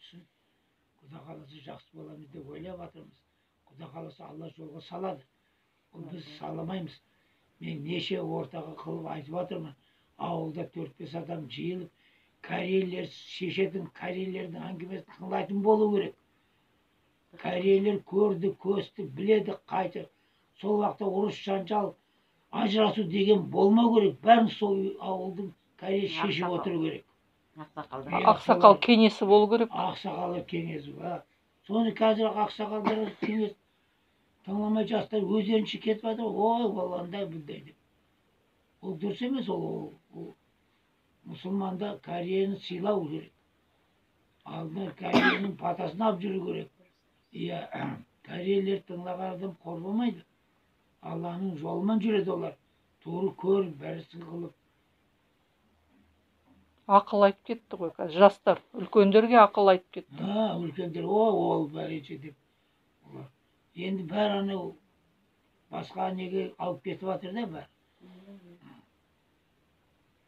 түсін. Құда қаласа, жақсы боламыз деп ойлап жатырмыз. Құда қаласа, Алла жолға салады. Ол біз саламаймыз. Мен неше ортаға қылып айтып жатырмын. Ауылда төрт бес адам жиылып, корейлер шешетін, корейлердің әңгімесін тыңдайтын болу керек. Корейлер көрді, көсті, біледі қайтып. Сол уақытта ұрыс, жанжал, ажырасу деген болмау керек. Бәрін сол ауылдың корей шешіп Ақсақал. отыру керек. Ақсақалдар. Иә, Ақсақал солар. кеңесі болу керек. Ақсақалдар кеңесі ба. Соны қазір ақсақалдар кеңес тыңламай, жастар өздерінше кетіп жатыр. Ой, ол андай, бұндай деп. Ол дұрыс емес. Ол мұсылманда кәрияны сыйлау керек, алдына кәрияның батасын алып жүру керек. Иә, кәриелер тыңдаған адам қор болмайды. Алланың жолымен жүреді олар, тура көріп, бәрісін қылып. Ақыл айтып кетті ғой қазір жастар, үлкендерге ақыл айтып кетті. А, үлкендер о, ол бәрінше деп, олар енді бәрі анау басқа неге алып кетіп жатыр да бәрі.